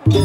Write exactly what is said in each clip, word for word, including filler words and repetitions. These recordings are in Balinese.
Nih.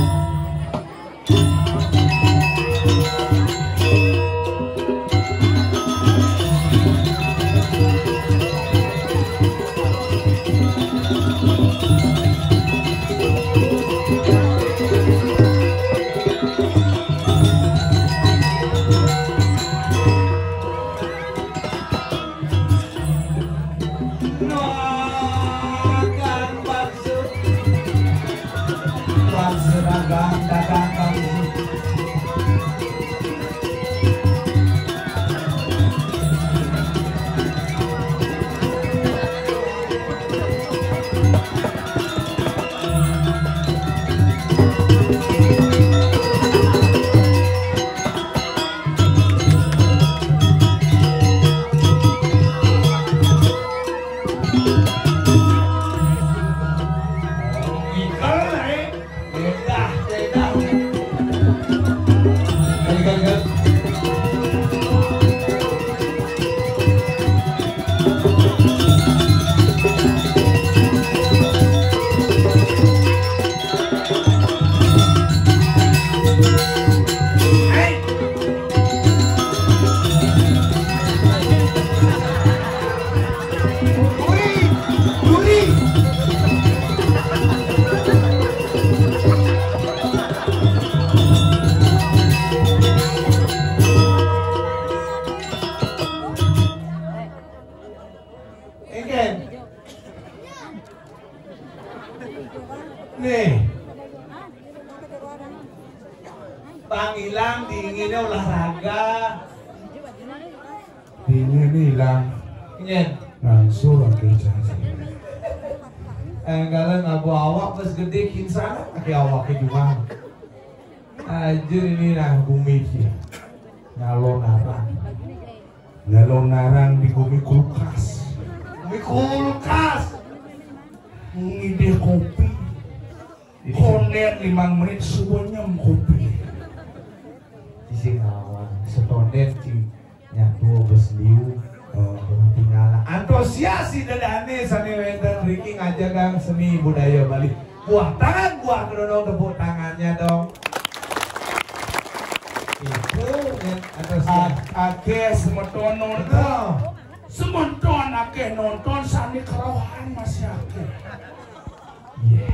Pangilang diinginnya olahraga. Diingin hilang. Nyen. Langsung lagi. Eh, kalau nggak bawa awak pas gede kinsan, pakai awak ke Jumang. Aja ini nah bumi sih. Nyalon narang. Nyalon narang di bumi kulkas. Bumi kulkas. Ngide kopi. Konden lima menit subuh nyem kopi. Sisi ngawang. Setonden cing nyatu bes liu. Oh, tinggalan. Antusias ida dane sane wenten riki ngajagang seni budaya Bali. Buah tangan, buah kedondong tepuk tangannya dong. Itu ya, antusias. Akeh semeton nonton. Semeton akeh nonton sane kerohan masih akeh. Iya.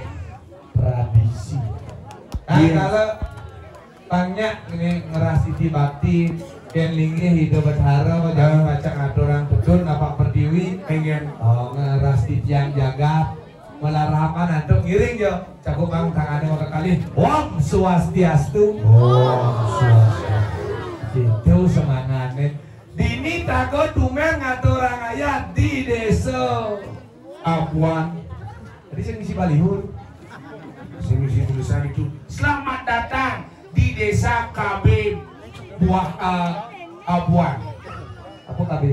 Tradisi. Nah, kalau banyak ini ngerasiti bakti, ken linggih Ida Betara, jangan baca ngaturang pedun, napak pertiwi. Pengen. Oh, ngerasiti tiang jagat. Melarapan antuk ngiring jo. Cakup bang tangannya mau kekali. Om Swastiastu. Om Swastiastu. Itu semangatnya. Dini tago tumben ngaturang ayat di desa Abuan. Tadi saya ngisi baliho. Saya ngisi tulisan itu. Selamat datang di desa K B Buah, eh, Abuan. Apa K B?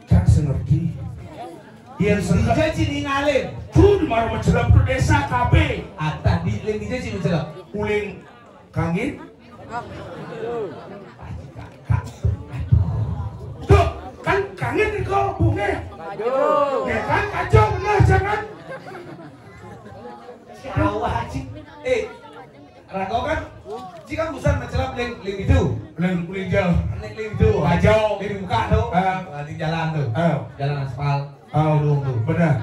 Cak sengerti. Yang sengerti. Dija cini ngalin. Tuh, di mana mencelap tuh desa K B. Ah, tadi lain dija cini mencelap. Uling Kangin? Tuh, kan kangin iko bunge. Ya kan, kacau bener, jangan. Siapa, Cik? Eh, Rago kan? Cik kan busan mencelap ling, ling itu. Ling, ling jel. Ling, ling itu. Bajau. Ling buka tuh. Ah. Nanti jalan tuh. Ah. Jalan aspal. Ah, gedung tuh. Benar.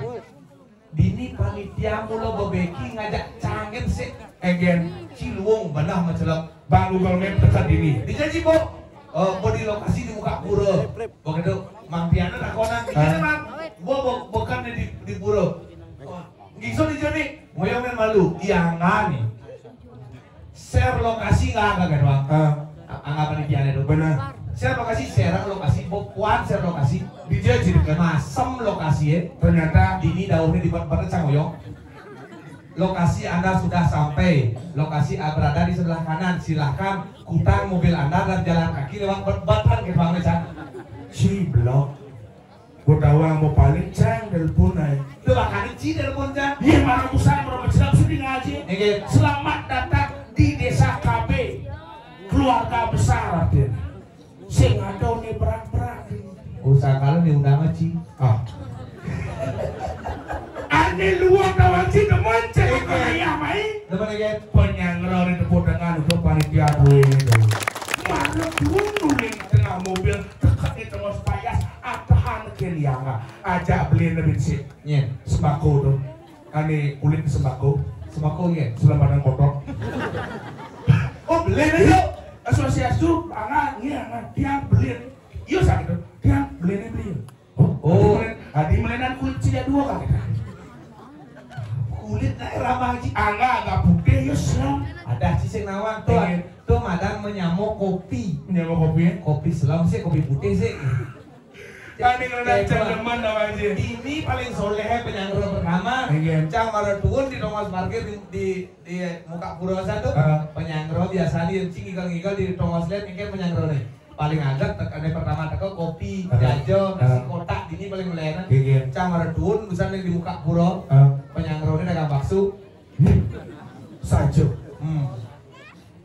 Dini panitia mula bebeki ngajak cangen sik. Egen. Ciluung benah mencelap. Bang Google Map dekat dini. Dijanji, Bo. Eh, Bo di lokasi di muka pura. Begitu, Mang Piana takonan. Dijanji, Mang. Bo, Bo, bukan di, di pura. Wah, nggih, so dijanji. Ngoyong malu. Iya, enggak nih. Share lokasi nggak, nggak, nggak, Bang? Ah. Anggapan dia itu. Benar. Share lokasi, share lokasi, bo-, kuat share lokasi. Di dia jadi kan. Masem lokasi ya. Ternyata dini daunnya di tempat cang oyong. Lokasi Anda sudah sampai. Lokasi, ah, berada di sebelah kanan. Silahkan kutang mobil Anda dan jalan kaki lewat bat-, batan ke Bang Cang. Ciblok. Gua tawang mau paling cang telepon ae. Itu bahkan Ci telepon, Cang. Iya, mana busan, berapa jelas sedih ngaji. Nggih. Selamat datang di desa K B. Keluarga besar, artinya. Sing ada nih berat-berat. Usah kalau diundang Ci. Ah. Ane luar tawang Ci, teman, cek. Nggih. Apa ya, mai? Teman, nggih. Tengah nutup panitia kuwi to. Mara turun nuling tengah mobil, tekek di tengah payas, atahan ke lianga. Ajak beli bensin. Nyén. Sembako to. Ane kulit sembako. Sembako nyén. Sebelah padang kotor. Oh, beli nih, yuk. Asosiasi tu, angan, iya, angan. Tiang beli. Iya, sakit to. Tiang beli nih, beli. Oh. Adi melenan kulit sida dua kan? Kulit naik ramah ji. Angga agak putih ya siang. Ada ci sing nawang tuh. Iya. Tuh madang menyamo kopi. Menyamo kopi ya? Kopi selam sih, kopi putih sih. Kami kena cangkeman nama aja. Ini paling soleh penyangro pertama. Iya. Cang mara tuun di tongos parkir di, di, di muka pura satu. Ah. Penyangro biasa di cing ngigel-ngigel di tongos liat, ini penyangro nih. Paling agak tek-, ane pertama teko kopi, ah, jajo, nasi, ah, kotak, dini paling melenan. Gege. Cang mara tuun, busan yang di muka pura. Ah. Penyangrone dagang bakso. Hmm. Saja. Hmm.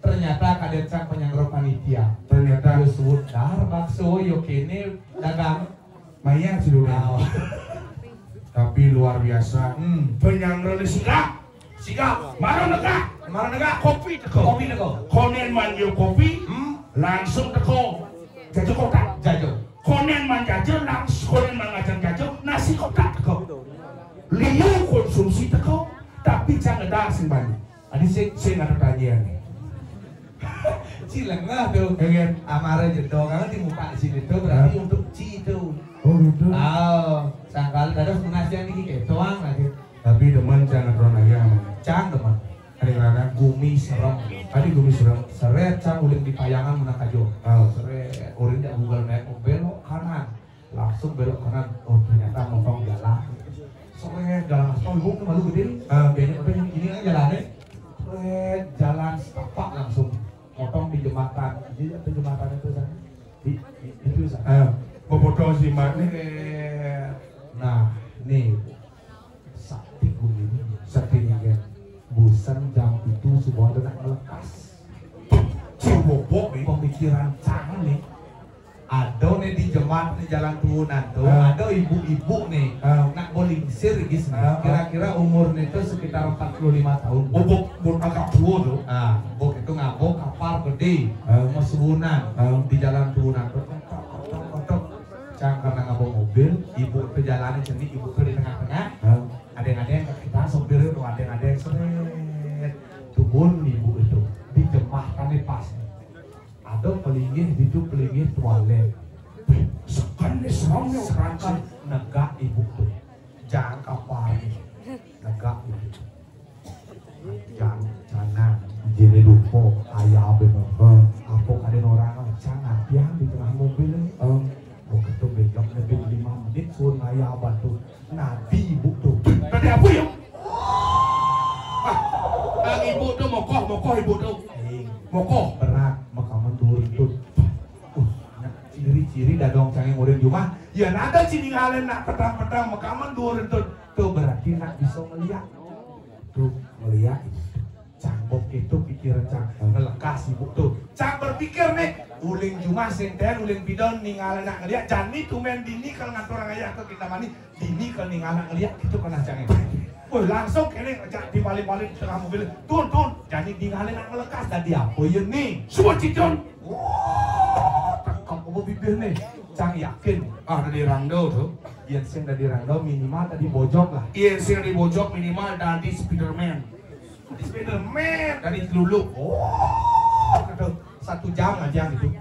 Ternyata kadén cang penyangro panitia. Ternyata. Yo suwut dahar bakso, yo kene dagang. Maya si Dudén. Ah. Tapi luar biasa. Hmm. Penyangrone sigap. Sigap, mara negak, mara negak, kopi teko. Kopi teko. Konen manjo kopi, hmm, langsung teko. Jajo kotak. Jajo. Konen manjajo, langs-, konen mangajan jajo, nasi kotak teko. Liu konsumsi teko, tapi jangan dah sing bani. Adi sing, sing ada tajian nih. Ci lengah tuh. Iya. Amare jedong, kan di muka di sini tuh berarti, hah? Untuk ci tuh. Oh, gitu. Ah, sangkal dados menasihan iki ketoang lagi. Tapi demen cang ngetron ayam. Cang demen. Hari rana gumi serem. Tadi gumi serem. Seret cang uling di payangan menang kajo. Oh. Seret uling jak Google Map, oh, belok kanan. Langsung belok kanan. Oh, ternyata montong jalan. Seret jalan aspal, gua malu gede. Ah. Banyak apa yang ini aja jalannya. Seret jalan setapak langsung. Motong di jembatan. Jadi apa jembatan itu sana? Di, di, itu sana. Ah, bebodo si Mat nih. Seret. Nah, nih. Sakti gumi ini. Sakti ini, kan. Busan jam itu subuh ada nak ngelekas. Cil bobok nih. Pemikiran cang nih. Ada nih di jembatan di jalan turunan tuh, ah, ada ibu-ibu nih. Ah. Nak bolingsir gis nih. Ah, ah. Kira-kira umurnya tuh sekitar empat puluh lima tahun. Oh, bok, bok agak tua tuh. Ah, bok itu ngabok kapal gede. Ah. Mesuwunan, ah, di jalan turunan tuh. Kotok, kotok, kotok. Cang karena ngabok mobil, ibu tuh jalannya sendiri, ibu tuh di tengah-tengah. Ah. Ada yang, ada yang kita sopir itu, ada yang, ada yang seret. Turun ibu itu di jembatan nih pas. Ada pelinggih, itu pelinggih tualet. Wih, seken nih serem nih. Seken, negak ibu tuh. Jangka pari. Negak ibu. Jang, jana. Jene lupa, ayah bener. Hah? Apa kadén orang, cang, nanti yang di tengah mobil nih. Hah? Waktu itu bejok lebih lima menit, suruh ngayah bantu. Nanti ibu tuh. Tadi apa ya? Ah, ah, ibu tuh mokoh, mokoh ibu tuh. Eh, mokoh. Berat, makaman turun tuh. Uh, nah, ciri-ciri dadong cangé ngurin jumah. Ya nada cini ngalen nak petang-petang makaman turun tuh. Tuh berarti nak bisa ngeliat. Tuh ngeliat. Cang bok itu pikiran cang. Hah? Ngelekas ibu tuh. Cang berpikir nih, uling jumah senten, uling pidon ningal anak ngeliat, jani tumben dini kalau ngatur orang ayah ke kita mani, dini kalau ningal anak ngeliat gitu kena cang. Woi, langsung kene jak di paling-paling di tengah mobil, tun, tun, jani ningal anak ngelekas tadi apa ya nih? Semua cicon. Wah, tekap apa bibir nih? Cang yakin. Ah, dari Rando tuh. Yang sing dari Rando minimal tadi bojok lah. Iya, sing dari bojok minimal dari Spiderman. Di Spiderman. Dari Celuluk. Oh, gitu. Satu jam aja gitu.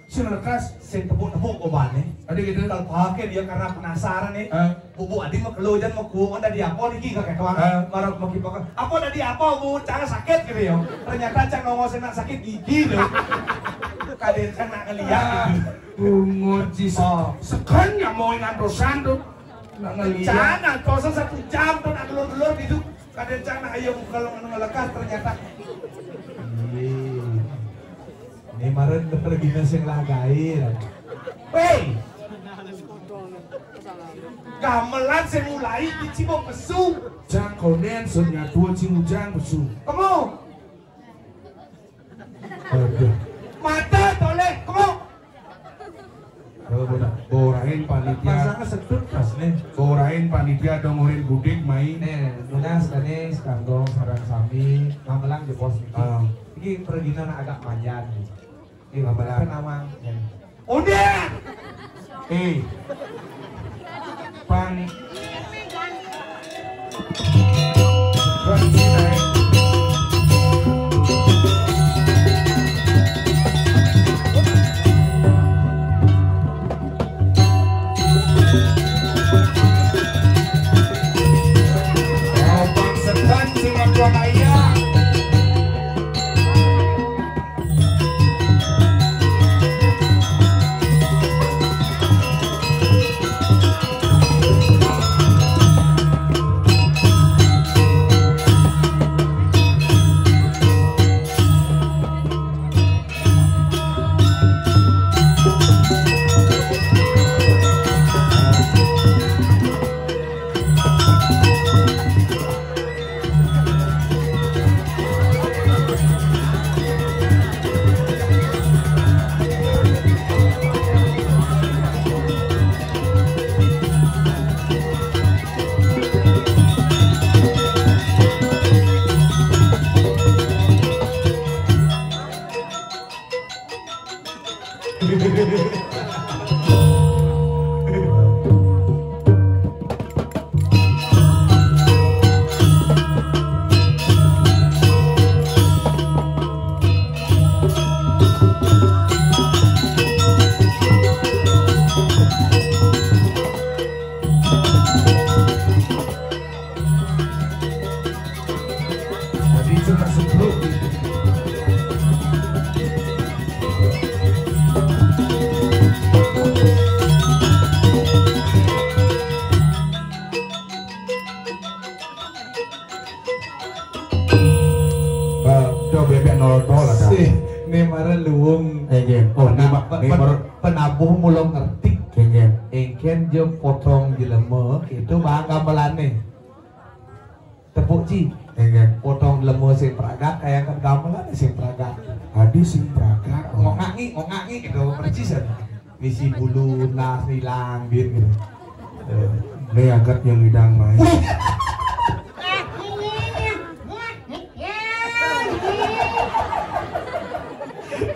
Sing lekas. Sing tepuk-tepuk obatnya. Ada gitu. Kalau pakai dia karena penasaran nih. Hah? Bubu adi mau keluar jangan mau kuang dari apa nih kakek tuan. Hah? Marah mau kipak. Apa dari apa bu? Cara sakit gitu ya. Ternyata cang ngomong saya nak sakit gigi loh. Kadang kan nak ngeliat gitu. Bungut sih. Oh. Sekan nggak mau ingat dosan tuh. Nak ngeliat. Cang ngantosan satu jam tuh nak gelur-gelur gitu. Kadang cang nak ayo kalau ngelekas ternyata. Iya. Ini kemarin bener gini sing lah gair. Hei. Gamelan sing mulai di Cibok Besu. Cang konen sing nyatua Cimujang Besu. Kamu. Aduh. Mata toleh, kamu. Kalau borahin panitia. Pasangnya sedut pas nih. Borahin panitia dong urin budik main. Nih, lunas tadi. Kanggo sareng sami, gamelan jebos niki. Ah. Iki perginan agak panjang. Iki gamelan. Kenawang. Udah. Eh. Pan. Jadi cuma sebelum. Eh, do bebek nol nol ada. Sih, ini mara luwung. Eh, nggih. Oh, ini, Pena-, Mak, pe-, ini pen-, baru penabuh mula ngerti. Nggih, nggih. Engken je potong jelema, itu bang gamelane. Tepuk ci. Nggih, nggih. Potong jelema sing pragat, kaya angkat gamelan sing pragat. Adi sing pragat. Ngok ngak ngik, ngok ngak ngik gitu, persis aja. Misi bulu, nas, ilang, bin gitu. Eh, ini angkat yang idang main.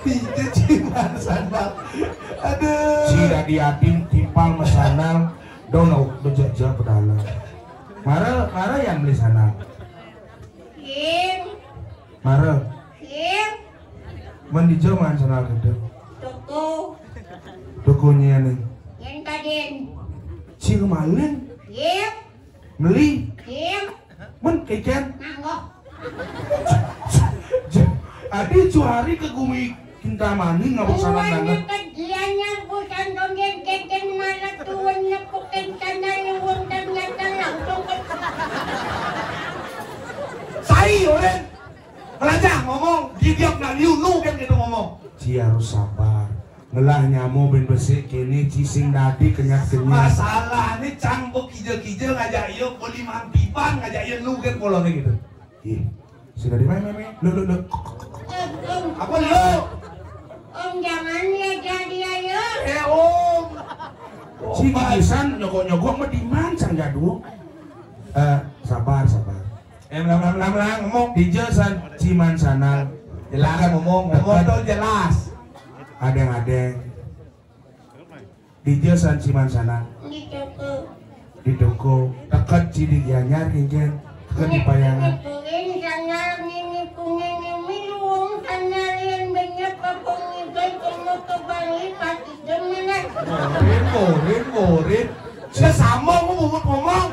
Iya, ci, masa, Bang. Aduh. Ci adi-adi timpal mesana, dono bejaja pedala. Mara, mara yang beli sana. Ing. Mara. Ing. Men di jero man sana gedhe. Toko. Toko nyen ning. Yen kaden. Ci maling. Ing. Meli. Ing. Men keken. Nanggo. Adi juari ke gumi Kintamani ngabuk sana nanggo. Tuan nanggo. Kedianya bukan dongeng keken mana tuan nepukin sana nyuwun ternyata langsung ke. Sai, Oren. Belajar ngomong, didiak nak liu, lu kan gitu ngomong. Ci harus sabar. Ngelah nyamo ben besik kene, ci sing dadi kenyat-kenyat. Masalah ni cang bok kija-kija ngajak iya, beli mantiban ngajak iya, lu kan polone gitu. Ih, sing dadi main, main, main. Lu, lu, lu. Om, om. Apa lu? Om, jangan ya jadi ayo. Eh, Om. Ci gigisan nyogok-nyogok mah diman sang jadul. Eh, sabar, sabar. Em, lam, lam, lam, lam, ngomong. Dija san ciman sanal. Jelas ngomong, ngomong tuh jelas. Adeng-adeng. Dija san ciman sanal. Di toko. Di toko. Teket ci di Gianyar, kincen. Teket di Payangan. Ngipuin sanal, ngipuin, ngipuin, luwung sanal, yang banyak kapong ngigai, komo ke Bali, pati demenan. Morin, morin, morin. Sesama ngomong, ngomong.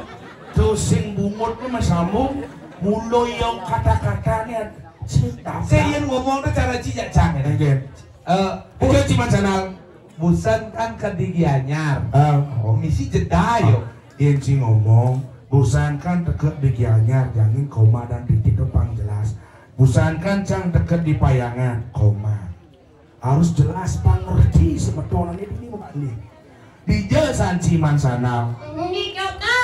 Tuh sing bungut ni masambung, mulo yang kata-katanya. Sing yen ngomong tu cara ci jak cang, ya. Nggih. Eh, bukan cuma sanal. Busan kan ke di Gianyar. Ah. Oh, misi jeda yo. Yen ci ngomong, busan kan teket di Gianyar, jangin koma dan titik tu pang jelas. Busan kan cang teket di Payangan, koma. Harus jelas pang ngerti semetonane dini mukane. Dija san ciman sanal. Di toko.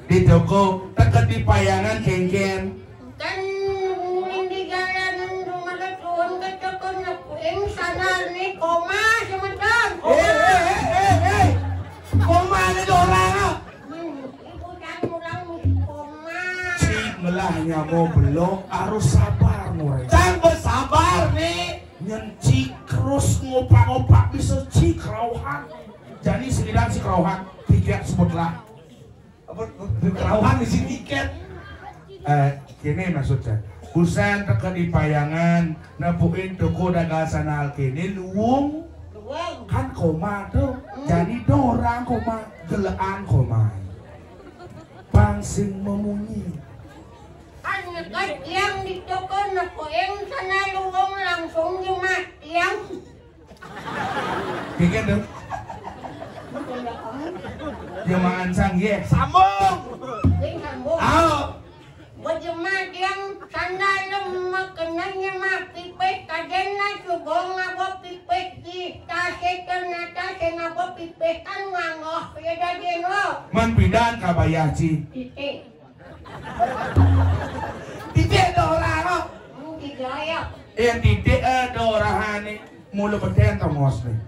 Di toko, teket di Payangan kengken. Kan nguling di jalanan rumah turun ke toko nepuin sanal ni koma semeton. Eh, eh, eh, eh, eh. Koma ni orang ah. Hmm, ibu dan orang mesti koma. Ci, Nyamo belok harus sabar, Murai. Cang bersabar nih. Nyen cik terus ngopak-ngopak bisa cik kerauhan. Jadi sekedar cik kerauhan, tiket sebutlah. Apa, kerauhan di sini tiket? Eh, gini maksudnya. Busan teka di payangan, nepuin toko dagang sandal kini luwung. Luwung. Kan koma tuh. Hmm. Jadi dorang koma, gelean koma. Pang sing memunyi. Kan nyekat yang di toko nepuin sandal luwung langsung jemat yang. Bikin tuh. Jemaah sang ye. Sambung. Sing sambung. Ayo. Bejema yang sandal lemah kenanya mah pipis kadena subuh ngabo pipis di tase ternyata sing ngabo pipis kan nganggoh ya dadien lo. Man pidan kabayah ci. Titik. Titik ada orang kok. Hmm, tidak ya. Eh titik ada orang nih. Mulu beten tongos nih.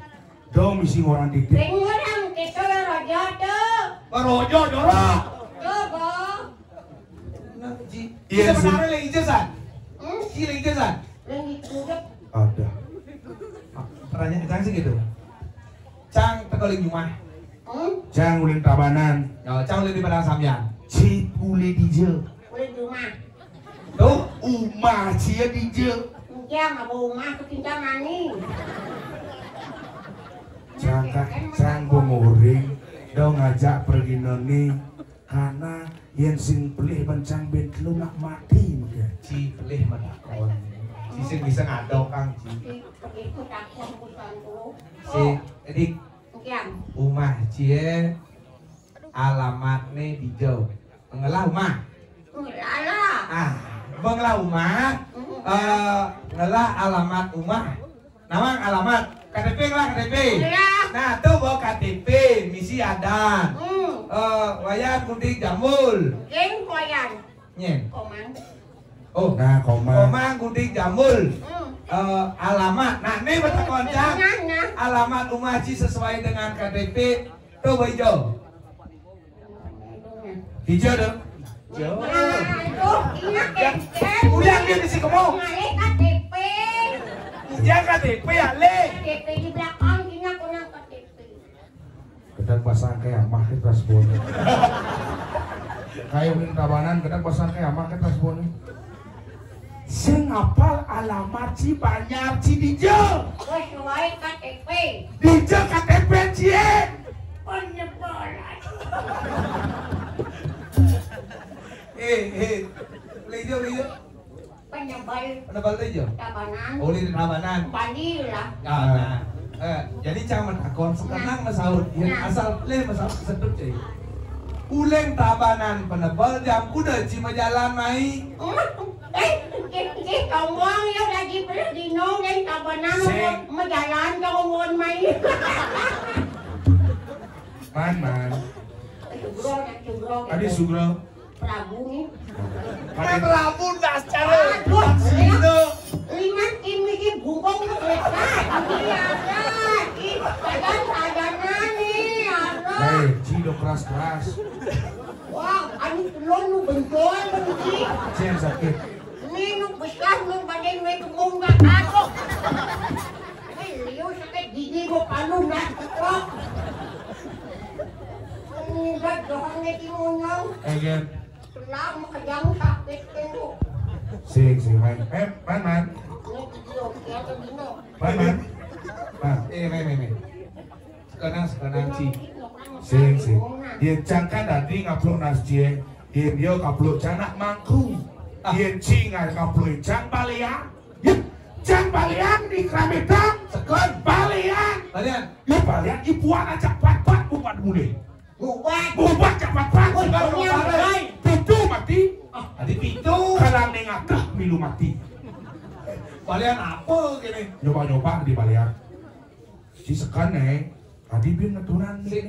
Dong misi orang titik. Sing orang kita raja tuh. Barojo jorok. Coba. Nah, Ji. Iya, Ji. Sebenarnya lagi ijazah. Hmm? Ji lagi ijazah. Lagi kudet. Ada. Ah, pertanyaan Cang sih gitu. Cang teko ling rumah. Hmm? Cang ulin Tabanan. Ya, Cang ulin di Padang Sambian. Ci ulin di je. Ulin rumah. Tuh, umah cia di je. Ujang, apa umah tuh cinta maning. Cang kak, cang pemuring, dong ngajak pergi noni, karena yen sing pelih bencang ben telu nak mati mungkin. Ci pelih menakon. Ci sing bisa ngadok kang ci. Ikut aku bukan tuh. Si edik. Ujang. Umah cie alamat nih di jauh. Ngelah umah. Ngelah lah. Ah, bang lah umah. Mm. Eh, ngelah alamat umah. Nawang alamat. K T P ngelah K T P. Ngelah. Nah, tuh bawa K T P, misi adan. Mm. Eh, wayan kudik jambul. Geng wayan. Nyen. Komang. Oh, nah, komang. Komang kudik jambul. Mm. Eh, alamat. Nah, ini betul koncang. Nah, nah. Alamat umah ci sesuai dengan K T P. Tuh, Boy Jo. Hijau dong. Hijau. Aduh, ini K T P. Udah dia di si kemo. Ngalih K T P. Udah K T P ya, Le. K T P di belakang, ini aku nang K T P. Kedek basang kayak amah ke Prasbono. Kayak ulin Tabanan, kedek basang kayak amah ke Prasbono. Sing apal alamat ci banjar ci di je. Sesuai K T P. Di je K T P cie. Penyebalan. Eh, eh. Lijo, lijo. Penebal. Penebal teh jo. Tabanan. Oh, di Tabanan. Bandil lah. Ah, nah. Eh, jadi cang menakon sekenang mesaut. Ya, nah. Asal leh mesaut sedut cai. Uleng Tabanan penebal jam kuda cima jalan mai. Eh, eh, eh, sombong ya lagi belah dino dan Tabanan. Sing. Mau mejalan ke Ungon mai. Man, man. Sugro, nak sugro. Adi sugro. Prabu nih. Kan Prabu ndak secara. Aduh, sino. Lima tim ini bungkong tuh lekat. Ini ada. Ini kadang sadana nih, ada. Hei, Ci do keras-keras. Wah, anu telon lu benjol lu, Ci. Ci yang sakit. Ini lu besar lu badan gue kembung gak kagok. Hei, liu sakit gigi gue palu nggak kagok. Enggak doang nih timunong. Eh, Gen. Selam kejang sakit tuh. Sing, sing, main. Eh, main, main. Ini video, ya, ke Bino. Main, main. Nah. Eh, main, main, main. Sekarang, sekarang, Ci. Sing, sing. Dia cangkan tadi ngaplok nas cie. Dia, dia kaplok canak mangku. Ah. Dia cinga kaplok cang baliang. Ya, cang baliang di Keramitang. Sekon. Baliang. Baliang. Ya, baliang ibuan aja pat-pat bukan mulai. Bubat. Bubat cepat, Pak. Woi, sekarang punya, kemarin. Woi. Pitu mati. Ah, tadi pitu. Kalang ning akeh milu mati. Balian apa gini? Nyoba-nyoba di balian. Si sekan, eh. Tadi bin ngetunan si nih.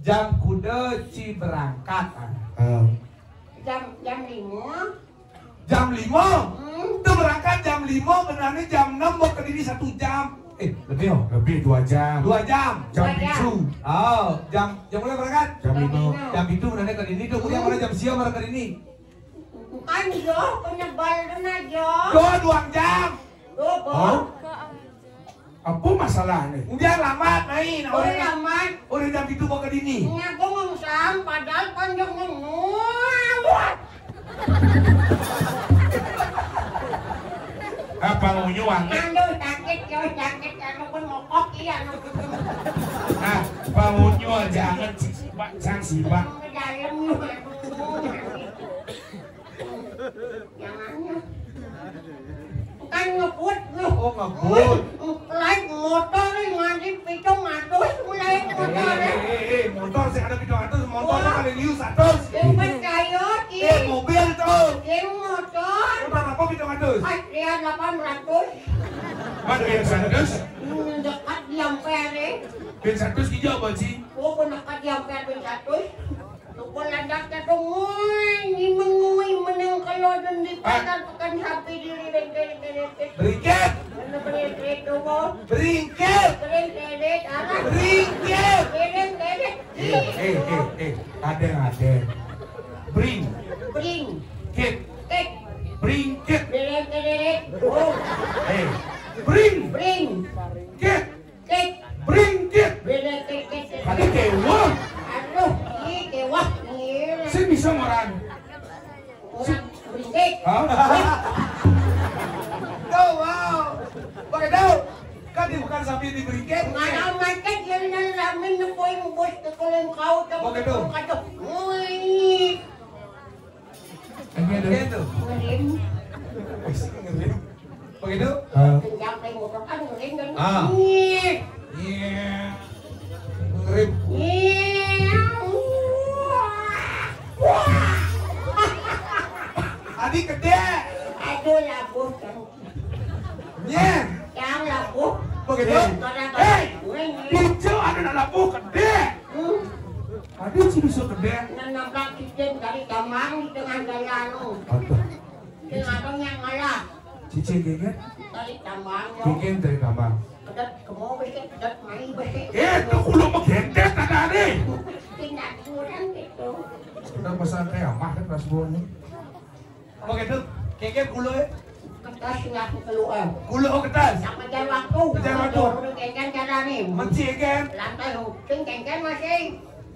Jam kuda ci berangkat, ah. Eh. Jam, jam lima. Jam lima. Hmm. Tuh berangkat jam lima, benarnya jam enam mau ke diri satu jam. Eh, lebih, oh. Lebih dua jam. Dua jam. Jam Dua jam. Pitu. Oh, jam, jam berapa berangkat? Jam lima. Jam lima. Jam pitu benarnya ke diri, tuh, kemudian Hmm. mulai jam siang baru ke diri. Kan yo, penyebalan aja. Duh, duang jam. Duh, Bos. Hah? Apa masalah ni? Udah lama main. Oh, lama. Udah jam itu kok ke dini. Ini aku ngengsam, padahal panjang ngomong. Apa ngunyuang? Aduh, sakit, yo, sakit. Anu pun mokok, iya, anu. Nah, pangunyu aja anget, si Pak, sang si Pak. Ke dalam, aduh, sakit. Jangannya. Bukan ngebut, loh. Oh, ngebut. Naik motor nih, nganti pitung atus naik motor, eh, eh, eh, eh, motor sih ada pitung atus, motor. Wah. Kali liu seratus. Yang percaya, Ki. Eh, mobil tuh. Yang motor. Motor apa pitung atus? Astria delapan ratus. Mana yang seratus? Hmm, dekat di Ampere. Yang seratus hijau apa sih? Oh, dekat di Ampere yang seratus. Tukul adak ka tungul, ni mengui menang kalau dan di pasar pekan sapi diri dan kere-kere. Bringkit. Mana bringkit tu, Bos? Bringkit. Kere-kere, arah. Bringkit. Kere-kere. Eh, eh, eh, eh. Ada, ada. Bring. Bring. Kit. Kit. Bringkit. Kere-kere. Oh. Eh. Bring. Bring. Kit. Kit. Bringkit. Bringkit. Ada kewah. Aduh, ini kewah. Ini. Saya bisa orang. Orang bringkit. Hah? Tuh, wow. Pakai tahu. Kan dia bukan sambil di bringkit. Mana macet yang dalam ramen nepoin bos tekolen kau. Pakai tahu. Kacau. Wih. Ini ada. Pakai tahu. Ngerim. Wis, ngerim. Begitu? Ah. Kencang, kayak motor kan ngerim kan. Ah. Ih. Iya. Ngerim. Iya. Wah. Adi gede. Aduh, labuh kan. Iya. Yang labuh. Begitu? Hei. Hei. Gue nih. Pintu ada nak labuh gede. Hmm. Aduh, si bisa gede. Nang nabrak cicing dari gamang di tengah jalan, oh. Aduh. Sing ada yang ngalah. Cicing gengget? Dari gamang, yo. Gengget dari gamang. Kedet kemo besik, kedet mai besik. Eh, itu kulo menggendet ada nih. Tindak kurang gitu. Kita pesan teh amah kan pas buahnya. Apa gitu? Kengken kulo ya? Kertas nggak keluar. Kulo kertas. Yang kejar waktu. Kejar waktu. Udah kengken cara nih. Menci kengken. Lantai huping kengken masih.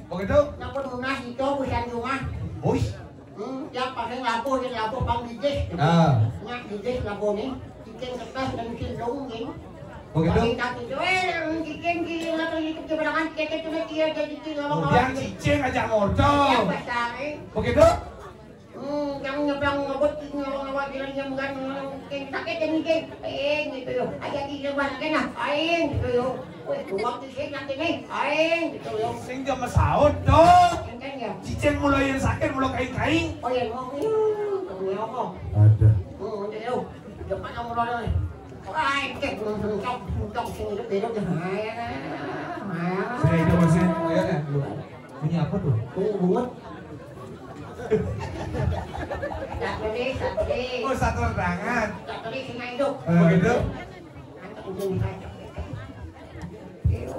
Apa gitu? Napa nunas itu busan rumah. Bos. Hmm, yang paling labuh, yang labuh pang bidis. Ah. Nyak bidis labuh nih. Cicing kertas dan cindung nih. Apa gitu? Paling kaki itu, eh, cicing di latar itu keberangan kita itu nanti ya jadi cicing. Kemudian cicing aja ngocok. Ya, pasang, eh. Apa gitu? Hmm, yang nyebrang ngebut, ngewa-ngewa jalan yang bukan, yang sakit yang ini, aing gitu yo. Aja di rumah kena, aing gitu yo. Weh, dua kisih nanti nih, aing gitu yo. Sing jam saut dong. Enten ya. Cicing mulai yang sakit, mulai kain-kain. Oh ya, mau, hmm, kamu ya, mau. Ada. Hmm, udah yo. Depan kamu udah nih. Wah, cek, cok, cok, sini hidup, hidup, ya. Saya hidup masih, oh ya, ya, lu. Bunyi apa tuh? Bunyi bungut. Satu deh, satu deh. Oh, satu tangan. Satu deh, sini hidup. Eh, begitu? Mantap, ujung kacang. Iya.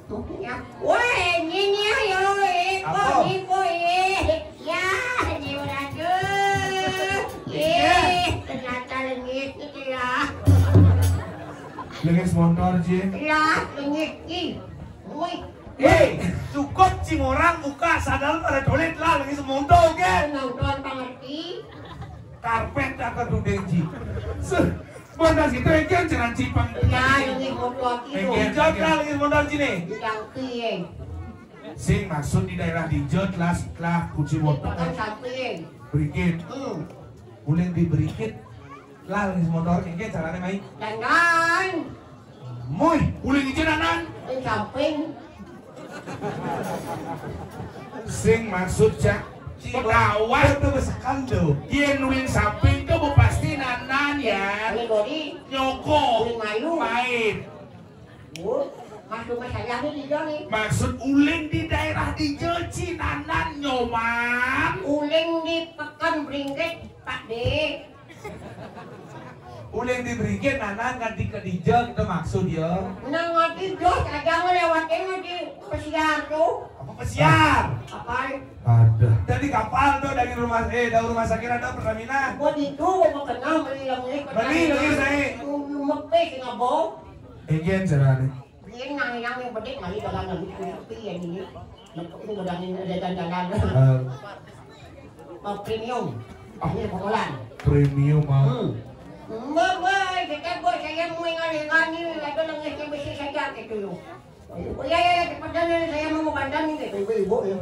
Mungkin ya. Woi, ini nih, ayo, eh, apa? Kok ini, kok, eh? Ya, ini orang tuh. Iya. Eh, ternyata lengit gitu ya. Lengit motor, Ji. Iya, lengit, Ji. Woi. Hei, cukup cing orang buka sadar pada toilet lah, lagi semondo, oke? Nonton pengerti. Karpet tak ke tudeng, Ji. Seh, bondas gitu, ya, kan, ceran cipang. Ya, ini motor gitu. Enggak, jawab lah, lagi semondo, Ji, nih. Bidang kie. Sing maksud di daerah di Jod lah, setelah kunci motor. Pakai samping. Berikit. Hmm. Uling di berikit. Lah, lagi motor, kengke caranya main. Dandan. Moy, uling ijo nanan. Ing samping. Sing maksud, Cak. Pedawat tuh besekan tuh. Yen uling samping tuh bu pasti nanan ya. Uling bodi. Nyoko. Uling mayu. Main. Bu, maksud masalahnya di sini. Maksud uling di daerah di Joji nanan nyoman. Uling di Pekan Bringkit, Pak De. Uling di Bringkit nanan nganti ke dija kita maksud ya. Nah, nganti jos aja ngelewatin nganti pesiar tuh. Apa? Pesiar. Apa? Ada. Dari kapal tuh, dari rumah, eh, dari rumah sakit ada Pertamina. Buat itu, mau kenal beli yang ini. Beli, beli, saya. Mepes ngabo. Ingin caranya. Ini nang yang yang bedik mari dalam yang itu, tapi yang ini. Untuk ini udah ini ada jalan-jalan. Eh. Oh, premium. Ini pokolan. Premium mau. Hmm. Mbak, mbak, kita buat saya mau ingat-ingat nih, ada lagi yang besi saja gitu loh. Oh, iya, iya, iya, cepat jalan, saya mau ngebandamin gitu, ibu-ibu ya.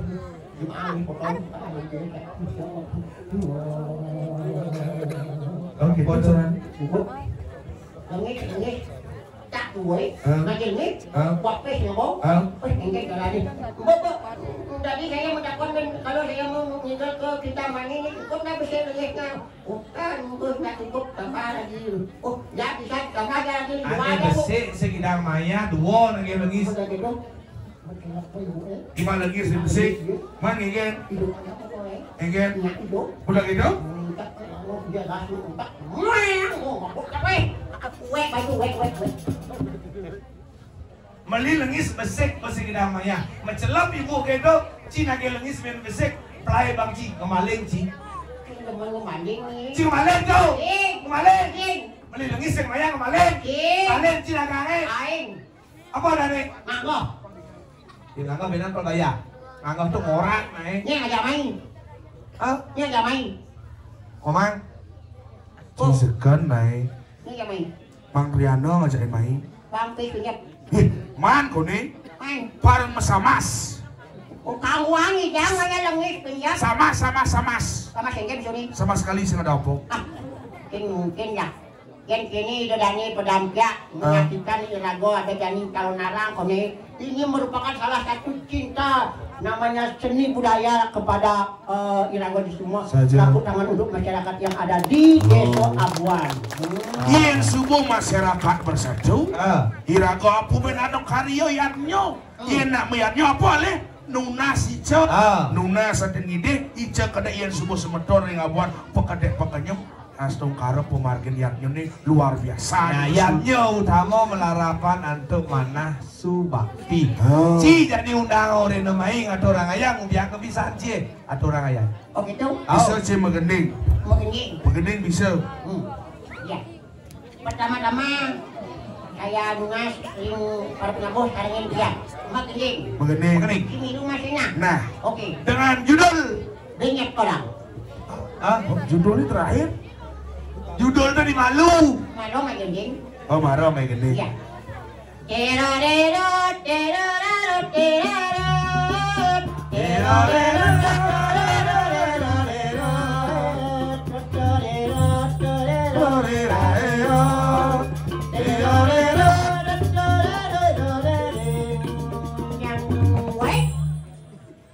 Gimana nih, potong? Oke, bocoran. Ibu. Lengit, lengit. Tak tuwe, Hah? Makin ni, Hah? Buat pes nyo, bo. Hah? Pes, enggak jalan ni. Bo, bo, tadi saya mau takon, ben, kalau saya mau nginjil ke kita mani ni, cukup dah besar lengitnya. Bukan, bos, nggak cukup, tambah lagi. Oh, ya, bisa tambah lagi. Ada besik segidang maya, dua lagi lengis. Udah gitu. Gimana lagi si besik? Man, ingin? Ingin? Udah gitu? Meli lengis besik, besik dah maya. Macelem ibu gitu, Cina ke lengis main besik. Pelai bang Ci, kemaling Ci. Kemaling ni. Ci kemaling tu. Kemaling. Meli lengis yang maya kemaling. Kemaling Cina kangen. Aing. Apa dah ni? Nganggo. Di nganggo binan pelbaya. Nganggo tu ngorak naik. Ni ngajak main. Hah? Ni ngajak main. Komang. Oh. Ci sekan naik. Ni ngajak main. Mang Riano ngajak main. Bang Pi pinjam. Ih, man kau ni. Main. Parang masamas. Oh, kamu wangi jangan ya lengis pinjam. Sama, sama, samas. Sama sengkem suri. Sama sekali sing ada apa. Ah, mungkin mungkin ya. Yen kini Ida Dani pedampiak menyaksikan irago ada jani calon arang kone. Ini merupakan salah satu cinta namanya seni budaya kepada eh, irago di semua Saja. Pelaku tangan untuk masyarakat yang ada di Desa Abuan. Hmm. Yen subuh masyarakat bersatu, Ah. Irago apu ben ano karyo yadnyo. Hmm. Yen nak mayadnyo apa leh? Nunas ica, Ah. Nunas ati ngidih, ica kada yen subuh semeton ring Abuan, pekedek pekenyem. Astungkara pamargin yadnya ni luar biasa. Nah, yadnya utama malarapan antuk manah subakti. Oh. Ci jadi undang orang namaing atau orang ayang biar kebisan ci atau orang ayang. Oh gitu? Bisa ci magending. Magending. Magending bisa. Hmm. Ya. Pertama-tama saya nunas ring para penabuh sarengin dia. Magending. Magending. Magending. Sini rumah sini. Nah. Oke. Dengan judul Benyek orang. Ah, judulnya terakhir. Judul tuh di malu. Malu mah gending. Oh, malu mah gending. Iya. Terorero, teroraro, teroro. Terorero, terorero, terorero. Terorero, terorero, terorero. Terorero, terorero, terorero. Yang gue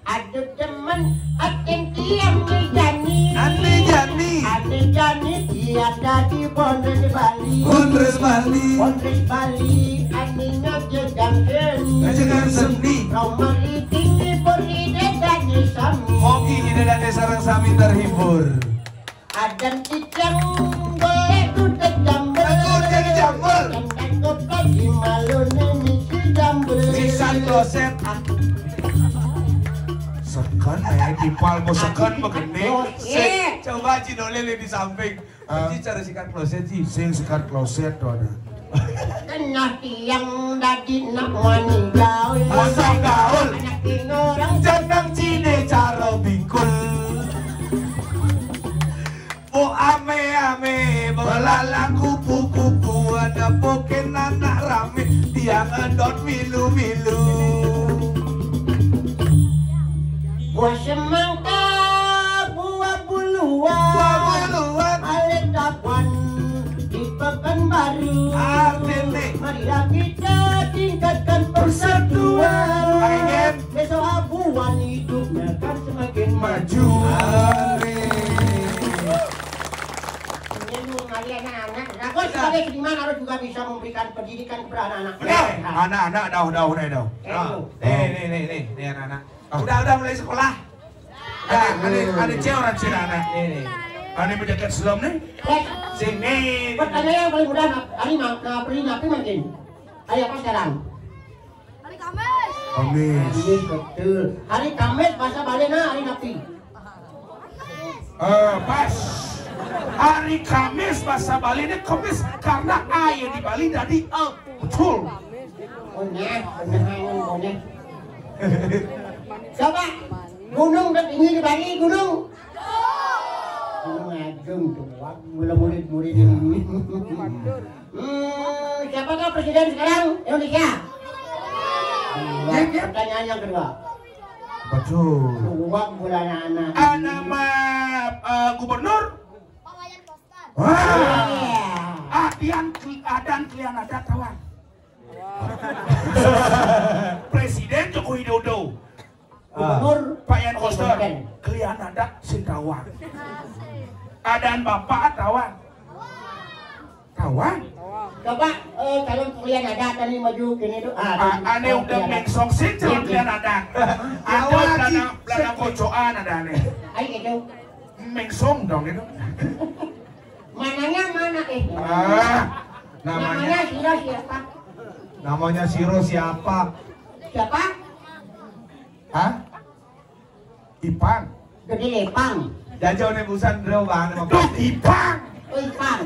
Aduh demen, atin tiang ni jani. Ane jani. Ane jani, tiada di Bondres Bali. Bondres Bali. Bondres Bali, ane ngajegang seni. Ngajegang seni. Nomor leading hibur ide dan sami. Mogi ide dan sareng sami terhibur. Adan titiang golek dutek jambel. Dutek jambel. Yang takut lagi malu nih misi jambel. Sisan kloset. Sekan, eh, timpal mau sekan begini. Kloset. Coba Ci Nolil di samping. Ah. Ci cara sikat kloset, Ci. Sing sikat kloset tuh ada. Tengah tiang dadi nak wani gaul. Wani gaul. Anak orang janang cine cara bingkul. Bu ame-ame belalang kupu-kupu, ada poken anak rame, tiang edot milu-milu. Buah semangka, buah buluan. Buah buluan. Alit dapuan di Pekanbaru. Artine. Marilah kita tingkatkan persatuan. Amin. Besok abuan hidupnya akan semakin maju. Amin. Ini lu kali anak-anak. Rago sebagai seniman harus juga bisa memberikan pendidikan kepada anak-anak. Benar. Nah. Anak-anak, dauh, dauh, dauh, dauh. Eh, Ah. Nih, nih, nih, nih, nih anak-anak. Ah. Udah, udah mulai sekolah. Ada, ada, ada cewek orang Cina anak. Nih, nih. Ada berjaket selam nih. Eh. Sini. Pertanyaan yang paling mudah, Nap. Hari ma-, nah, beli napi mungkin. Hari apa sekarang? Hari Kamis. Kamis. Kamis, betul. Hari Kamis bahasa Bali na hari napi? Eh, pas. Hari Kamis bahasa Bali na Kemis karena air di Bali jadi eh, betul. Punya, punya, punya. Coba gunung tertinggi di Bali, gunung. Gunung Agung tuh, Wak. Mula murid-murid. Iya. Hmm, siapa tahu presiden sekarang Indonesia? Iya, iya. Pertanyaan yang kedua. Betul. Wak, bulan anak. Ah, nama eh, gubernur? Wah. Iya. Adian Kli- Adan Klian Adat tawang. Presiden Joko Widodo. Gubernur Pak Yan Koster. Kalian ada sing tawang. Adan bapak tawang. Tawang. Coba eh, kalau kalian ada tadi maju gini tuh. Ah, ane udah mengsong sih kalau kalian ada. Ada belakang belakang kocoan ada ane. Ayo gitu. Mengsong dong itu. Mananya mana eh? Ah, namanya Namanya Siro siapa? Namanya Siro siapa? Siapa? Hah? Ipang. Gede Lepang. Jajau nih busan bro bang. Duh, Ipang. Oh, Ipang.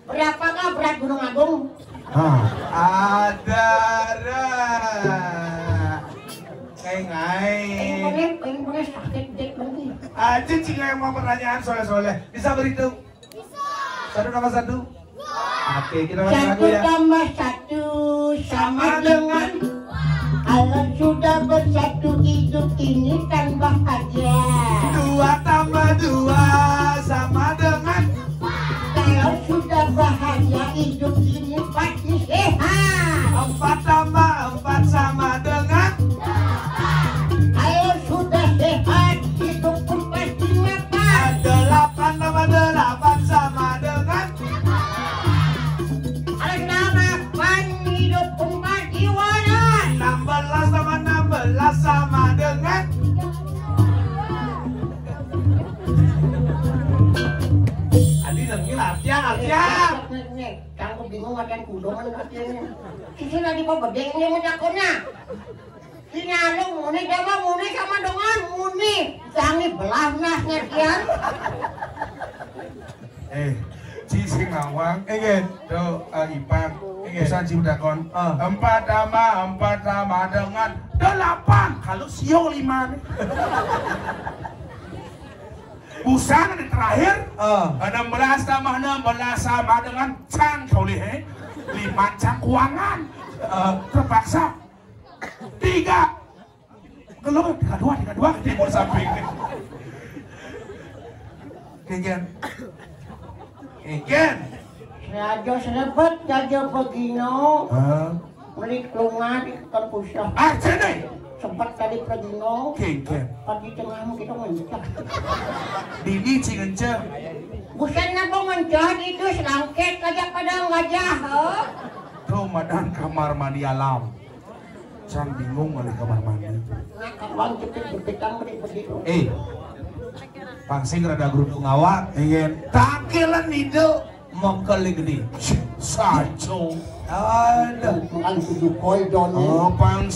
Berapakah berat Gunung Agung? Ah, ada. Kayak ngai. Ini boleh, ini boleh sakit dek nanti. Aja cing yang mau pertanyaan soleh-soleh. Bisa berhitung? Satu tambah satu? Oke, kita masuk Satu lagu ya. Tambah satu sama dengan kalau sudah bersatu hidup ini kan bahagia. Dua tambah dua sama dengan Kalau sudah bahagia hidup ini pasti sehat. Empat tambah empat sama dengan Kalau sudah sehat hidup pun pasti mapan. Delapan tambah delapan sama dengan Ada delapan hidup pun pasti waras. Enam belas tambah enam belas sama dengan Adi dengil artian artian. Nih, nih, nih. Cangkep bingung ada kudongan artiannya. Sisi lagi mau gede ini mau nyakonnya. Ini anu muni sama muni sama dengan muni. Jangan belah nah ngertian. Eh, Ci sing ngawang. Inggih. Tuh, eh, Ipang. Inggih. Pesan Ci udah kon. Ah. Empat tambah empat sama dengan delapan. Kalau sio lima nih. Busan yang terakhir, Ah. enam belas tambah enam belas sama dengan cang kau lihat, lima cang kuangan. Ah. Terpaksa. Tiga. Keluar, tiga dua, tiga dua, timbul samping. Kegen. Kegen. Raja serebet, raja begino. Ah. Beli kelungan di kepala pusat. Ah, sini. Sempat tadi pergi no. Kegen. Pagi tengah kita ngencah. Dini ci ngencah. Bukan napa ngencah itu selangkit aja pada ngajah. Tuh madan kamar mandi alam. Can bingung oleh kamar mandi. Nah, kawan jepit-jepitan beri begitu. Eh, pangsing rada geruduk ngawak. Ingin. Takilan itu. Mengkel gede. Saco. Aduh. Makan tujuh koi dono. Oh, pang